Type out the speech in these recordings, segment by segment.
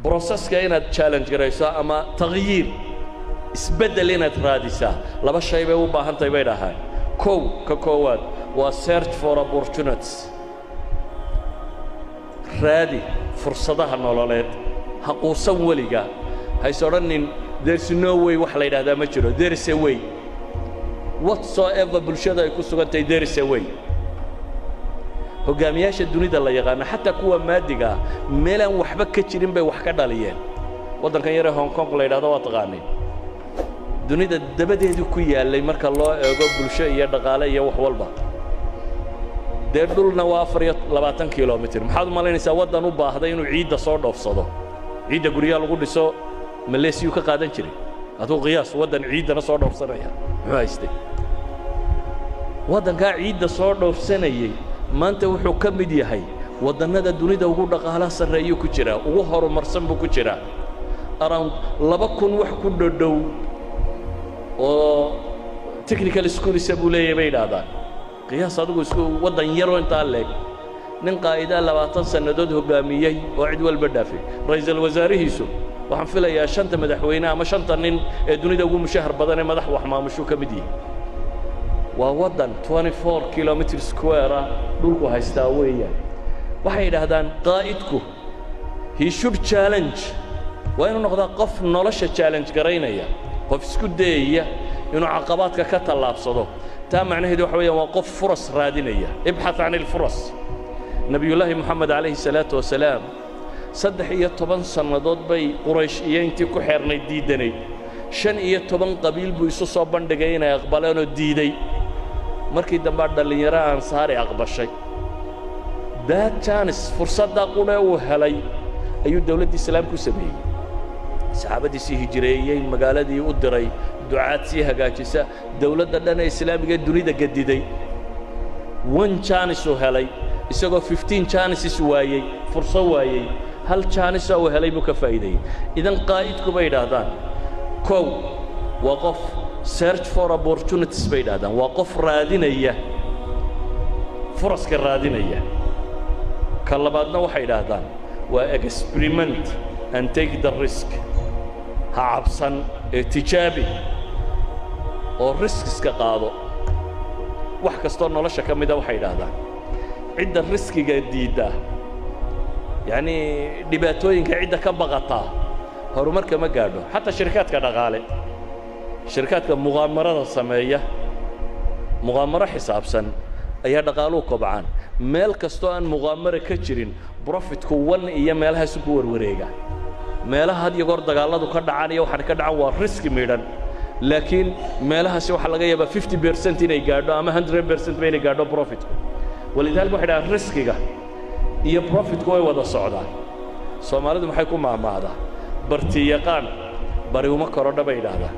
Processka inaad challenge garayso ama تغيير, isbeddel inaad raadisaa, laba shay bay u baahan tahay, bay dhahaan. Kow, ka koowaad waa search for opportunities, raadi fursadaha nololeed. Ha quusan weliga, hays odhanin "There's no way." Wax la yidhahdaa ma jiro. There is a way. Whatsoever bulshada ay ku sugan tahay, there is a way. Hoggaamiyaasha dunida la yaqaano, xataa kuwa maadiga ah, meelaan waxba ka jirin bay wax ka dhaliyeen. Waddankan yaree Hong Kong la yidhahdo waa taqaaniin, dunida dabadeedu ku yaallay marka loo eego bulsho iyo dhaqaale iyo wax walba. Dee dhulna waa 24 kilomitir. Maxaad u malaynaysaa waddan u baahday inuu ciidda soo dhoofsado, ciidda guryaha lagu dhiso Maleesiyuu ka qaadan jiray? Aduu qiyaas, waddan ciiddana soo dhoofsanaya muxuu haystay? Waddankaa ciidda soo dhoofsanayey maanta wuxuu ka mid yahay waddannada dunida ugu dhaqaalaha sarreeyuu ku jiraa, ugu horumarsan buu ku jiraa. Around 2000 wax ku dhodhow oo technical schoolsa buu leeyahay, bay idhaahdaan. Qiyaas adigu isku waddan yaroo intaa leeg, nin qaa'idaa 20 sannadood hoggaamiyey oo cid walba dhaafay. Ra'iisul wasaarihiisu waxaan filayaa shanta madaxweyne ama shanta nin ee dunida ugu mushahar badan ee madax wax maamushuu ka mid yihi. Waa waddan 24 kilometer square ah dhulku haystaa weeyaan. Waxay yidhaahdaan qaa'idku he should challenge, waa inuu noqdaa qof nolosha challenge garaynaya, qof isku dayaya inuu caqabaadka ka tallaabsado. Taa macnaheedu waxa weeyaan waa qof فرص raadinaya, ابحث عن الفرص. Nebiyullaahi Moxamed calayhi salaatu wasalaam 13 sannadood bay Quraysh iyo intii ku xeernayd diiddanayd. 15 qabiil buu isu soo bandhigay inay aqbaleenoo diiday. Markii dambaa dhallinyaro Ansaari aqbashay. That chance, fursaddaa qudhe uu helay, ayuu dawladdii islaamku sameeyey. Saxaabadiisii hijireeyey, magaaladii u diray ducaad sii hagaajisa, dawladda dhan ee islaamiga ee dunida gediday. One chance uu helay, isagoo 15 chances waayey, furso waayey, hal chance uu helay buu ka faa'iideeyey. Idan qaa'idku, bay idhaahdaan, kow waa qof search for opportunities, bay idhahdaan, waa qof raadinaya furaska raadinaya. Ka labaadna waxay idhaahdaan waa experiment and take the risk, ha cabsan ee tijaabi oo riskiska qaado. Wax kastoo nolosha ka mida, waxay idhaahdaan, cidda riskiga diidda, yacnii dhibaatooyinka cidda ka baqataa, horumarka ma gaadho. Xataa shirkaadka dhaqaale, shirkaadka muqaamarada sameeya, muqaamaro xisaabsan ayaa dhaqaaluhu kobcaan. Meel kastoo aan muqaamaro ka jirin, profitku one iyo meelahaasu ku warwareega. Meelaha had iyo goor dagaalladu ka dhacaan iyo waxaan ka dhacan waa riski midhan, laakiin meelahaasi waxaa laga yaabaa 50% inay gaadho ama 100% ba inay gaadho profitku. ولذلك waxay dhahaan riskiga iyo profitku way wada socdaan. Soomaalidu maxay ku maahmaahdaa? "Barti yaqaan bari uma korodha," bay idhaahdaan.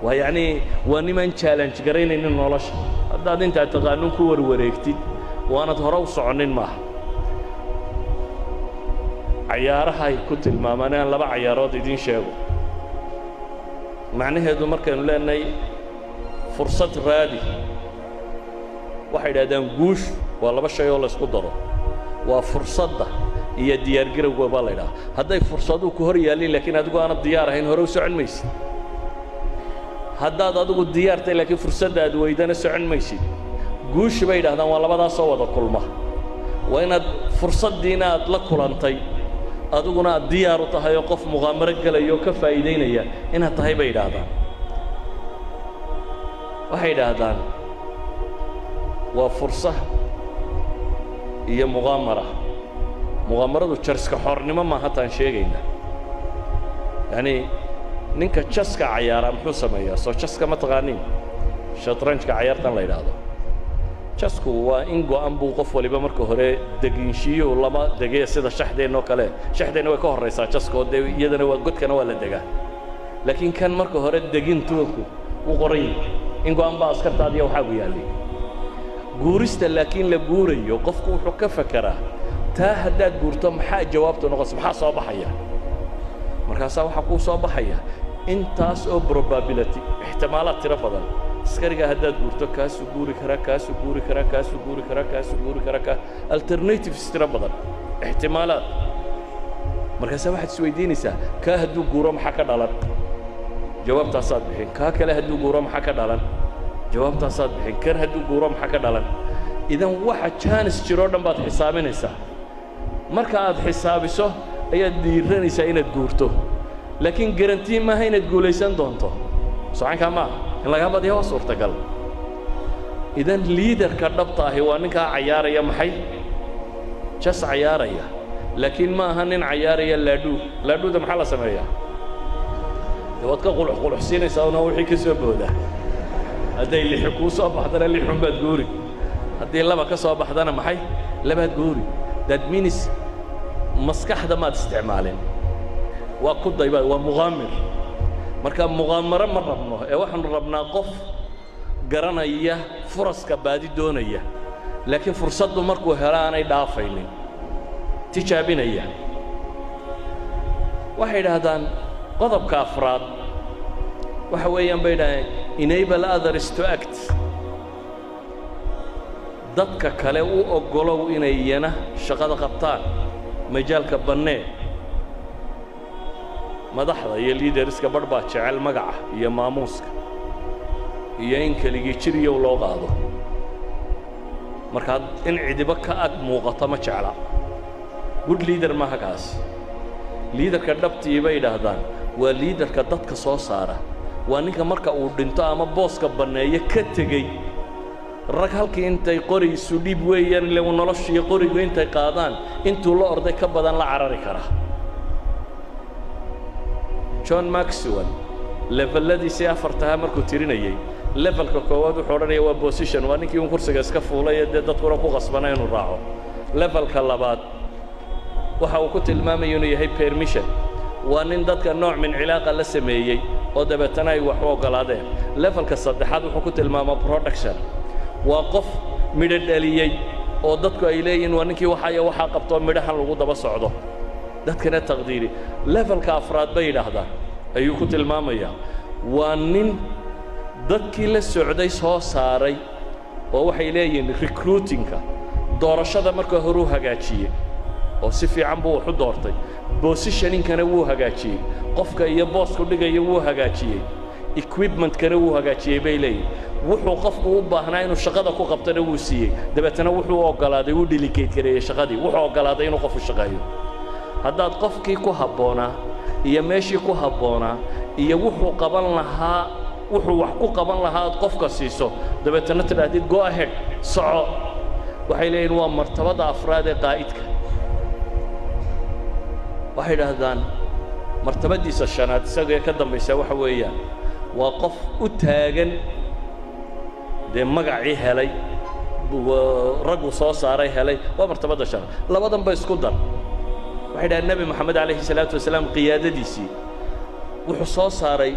Waa yacnii waa nimaan challenge garaynaynin nolosha. Haddaad intaad taqaanuun ku warwareegtid, waanad hore u soconnin maaha. Cayaarahay ku tilmaamaan inaan laba cayaarood idiin sheego. Macnaheedu markaynu leenahay fursad raadi, waxay idhahdaan guushu waa laba shay oo laysku daro, waa fursadda iyo diyaargarowga baa la idhaha. Hadday fursaduhu ku hor yaallin laakiin adigu aanad diyaar ahayn, hore u socon maysid. Haddaad adigu diyaartay laakiin fursadda aad weydana, socon maysid. Guushu, bay yidhahdaan, waa labadaasoo wada kulma. Waa inaad fursaddiina aad la kulantay, adiguna aad diyaar u tahay oo qof muqaamaro gelaya oo ka faa'iidaynaya inaad tahay, bay yidhaahdaan. Waxay yidhaahdaan waa fursa iyo muqaamara. Muqaamaradu jarska xornimo maaha taan sheegayna. Yacnii ninka chesska cayaaraa muxuu sameeyaa? Soo chesska ma taqaaniin? Shatranjka, cayaartan la yidhaahdo chessku, waa in go'an buu qof waliba marka hore deginshiiyuhu lama degee sida shaxdeenna oo kale. Shaxdeenna way ka horraysaa chesska oo dee iyadana waa godkana waa la degaa, laakiin kan marka hore degintoodku wuu qoran yahay, in go'an baa askartaadiya waxaagu yaallay. Guurista laakiin la guurayo, qofku wuxuu ka fekeraa taa haddaad guurto maxaa jawaabtu noqonaysa, maxaa soo baxaya? Markaasaa waxaa kuu soo baxaya intaas oo probability, ixtimaalaad tiro badan. Askarigaa haddaad guurto, kaasuu guuri karaa, kaasuu guuri karaa, kaasuu guuri karaa, kaasuu guuri karaa, alternatives tiro badan, ixtimaalaad. Markaasaa waxaad isweydiinaysaa, kaa hadduu guuro maxaa ka dhalan? Jawaabtaasaad bixin. Kaa kale hadduu guuro maxaa ka dhalan? Jawaabtaasaad bixin. Kan hadduu guuro maxaa ka dhalan? Idan waxa jaanis jiroo dhan baad xisaabinaysaa. Marka aad xisaabiso ayaad dhiiranaysaa inaad guurto, laakiin guarantee maaha inaad guulaysan doonto. Socankaa maaha in lagaa badiya, waa suurtagal. Idan leaderka dhabta ahi waa ninkaa cayaaraya, maxay, chess cayaaraya, laakiin ma aha nin cayaaraya laadhuu. Laadhuuda maxaa la sameeyaa? Dee waad ka qulux quluxsiinaysaa una wixii ka soo booda. Hadday lixi kuu soo baxdana lixun baad guuri, haddii laba ka soo baxdana maxay, labaad guuri. That means maskaxda maad isticmaalin, waa ku dayba, waa muqaamir. Marka muqaamaro ma rabno, ee waxaanu rabnaa qof garanaya furaska, baadi doonaya, laakiin fursaddu markuu helo aanay dhaafaynin, tijaabinaya. Waxay idhaahdaan qodobka afraad waxa weeyaan, bay idhahdeen, enable others to act. Dadka kale u oggolow inay iyana shaqada qabtaan, majaalka bannee. Madaxda iyo leaderska barh baa jecel magaca iyo maamuuska iyo in keligii jiriyow loo qaado. Markaa in cidibo ka ag muuqato ma jecla. Good leader maaha kaasi. Leaderka dhabtii, bay idhaahdaan, waa leaderka dadka soo saara, waa ninka marka uu dhinto ama booska banneeyo ka tegey rag halkii intay qori isu dhiib weeyaan, ile noloshiiyo qorigu intay qaadaan intuu la orday ka badan la carari kara. John Maxwell leveladiisii afartahaa markuu tirinayey, levelka koowaad wuxuu odhanaya waa position, waa ninkii un kursiga iska fuulay ee dee dadkuna ku qasbana inuu raaco. Levelka labaad waxa uu ku tilmaamaya inuu yahay permission, waa nin dadka nooc min cilaaqa la sameeyey oo dabeetana ay wax u oggolaadeen. Levelka saddexaad wuxuu ku tilmaamaa production, waa qof midho dhaliyey oo dadku ay leeyihiin waa ninkii waxaya waxaa qabtoo midhahan lagu daba socdo, dadkana taqdiiri. Levelka afraad, bay yidhaahdaan, ayuu ku tilmaamayaa waa nin dadkii la socday soo saaray, oo waxay leeyihiin recruitingka, doorashada marka horuu hagaajiyey oo si fiican buu wax u doortay, positioningkana wuu hagaajiyey, qofka iyo boosku dhigaya wuu hagaajiyey, equipmentkana wuu hagaajiyey, bay leeyihin. Wuxuu qofku u baahnaa inuu shaqada ku qabtana wuu siiyey. Dabeetana wuxuu oggolaaday, wuu delegate gareeyey shaqadii, wuxuu oggolaaday inuu qofku shaqeeyo. Haddaad qofkii ku habboonaa iyo meeshii ku habboonaa iyo wuxuu qaban lahaa, wuxuu wax ku qaban lahaa aad qofka siiso, dabeetana tidhaahdid "Go ahead, soco," waxay leeyihin waa martabada afraad ee qaa'idka. Waxay idhaahdaan martabadiisa shanaad isagee ka dambaysa waxa weeyaan waa qof u taagan, dee magacii helay, raggu soo saaray helay, waa martabadda shanaad. Labadan ba isku dar. Waxay dhahaan Nebi Moxamed calayhi salaatu wasalaam qiyaadadiisii wuxuu soo saaray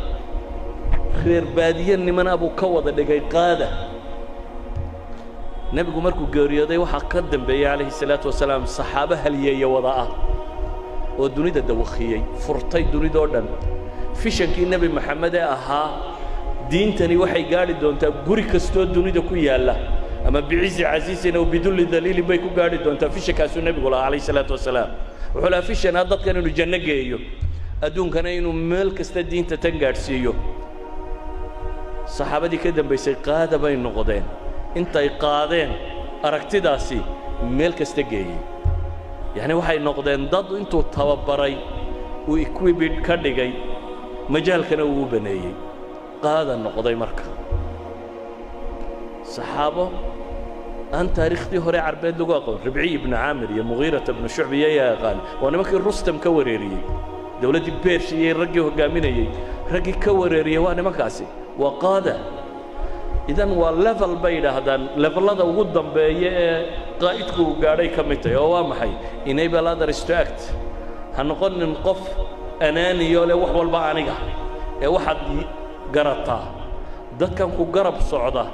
reer baadiye nimana buu ka wada dhigay qaada. Nebigu markuu geeriyooday waxaa ka dambeeyey calayhi salaatu wasalaam saxaabo halyeeye wada ah oo dunida dawakhiyey, furtay dunidoo dhan. Visionkii Nebi Moxamed ee ahaa diintani waxay gaadhi doontaa guri kastoo dunida ku yaalla, ama بعز عزيز أو بذل ذليل bay ku gaadhi doontaa, visionkaasuu nebigu lahaa calayhi salaatu wasalaam. Wuxuu lahaa vision ah dadkan inuu janno geeyo, adduunkana inuu meel kasta diinta tan gaadhsiiyo. Saxaabadii ka dambaysay qaada bay noqdeen, intay qaadeen aragtidaasi meel kasta geeyey. Yacni waxay noqdeen dad intuu tababaray uu equipped ka dhigay, majaalkana uu u baneeyey, qaada noqday. Marka saxaabo aan taariikhdii hore Carbeed lagu aqoon, Ribciy ibnu Caamir iyo Mugiirata ibnu Shucbi iyo ayaa yaqaan, waa nimankii Rustam ka wareeriyey dowladdii Beershi iyo raggii hoggaaminayey, raggii ka wareeriyey waa nimankaasi, waa qaada. Idan waa level, bay yidhaahdaan, levelada ugu dambeeya ee qaa'idku uu gaadhay ka mid tahay, oo waa maxay? Enable others to act. Ha noqonin qof anaaniyo leh wax walba aniga, ee waxaad garataa dadkan ku garab socda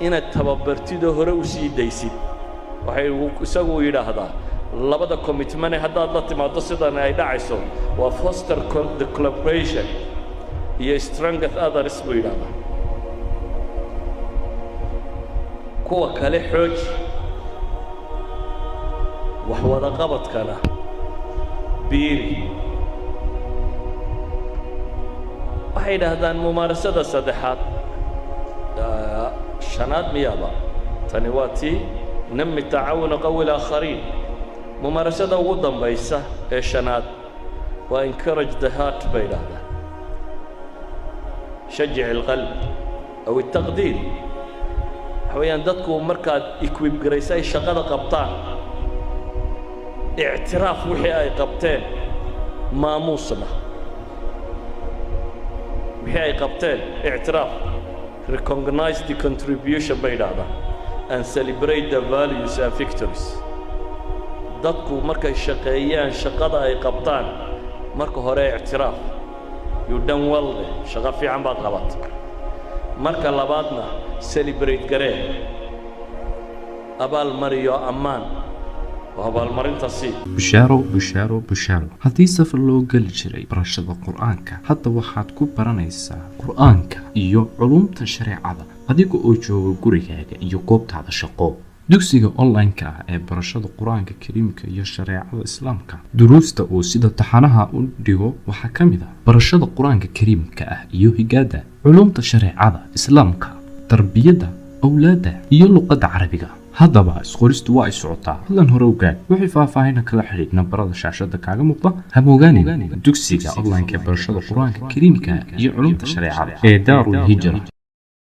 inaad tababartidoo hore u sii daysid. Waxay isagu yidhaahdaa labada commitment haddaad la timaaddo sidan ay dhacayso waa foster the collaboration iyo strength others, buu yidhaahdaa. Kuwa kale xooji, wax wada qabadkana Biiri. Waxay yidhaahdaan mumaarasada saddexaad, shanaad miyaaba? Tani waa tii نمي التعاون قوي الآخرين. Mumaarasada ugu dambaysa ee shanaad waa encourage the heart bay yidhaahdaan، شجع القلب أو التقدير. Waxa weeyaan dadku markaad equip garaysa ay shaqada qabtaan, ictiraaf wixii ay qabteen, maamuusna wixii ay qabteen ictiraaf. Recognize the contribution bay yidhaahdaan and celebrate the values and victories. Dadku markay shaqeeyaan, shaqada ay qabtaan, marka hore ictiraaf, you done well leh, shaqo fiican baad qabatay. Marka labaadna celebrate garee, abaal mariyo, ammaan oo abaalmarinta sii. Bushaaro, bushaaro, bushaaro! Haddii safar loo geli jiray barashada Qur-aanka, hadda waxaad ku baranaysaa Qur-aanka iyo culumta shareecada adiga oo jooga gurigaaga iyo goobtaada shaqo. Dugsiga online-ka ah ee barashada Qur-aanka Kariimka iyo shareecada Islaamka, duruusta uu sida taxanaha u dhigo waxaa ka mid ah barashada Qur-aanka Kariimka ah iyo higaada, culumta shareecada Islaamka, tarbiyadda awlaadda iyo luqadda Carabiga. Haddaba isqoristu waa ay socotaa, fadlan hore ogaad. Wixii faahfaahina kala xidhiidh nambarada shaashada kaaga muuqda. Hamoogaanin dugsiga online-ka ee barashada Qur-aanka Kariimka iyo culumta shareecada ee Daarul Hijra.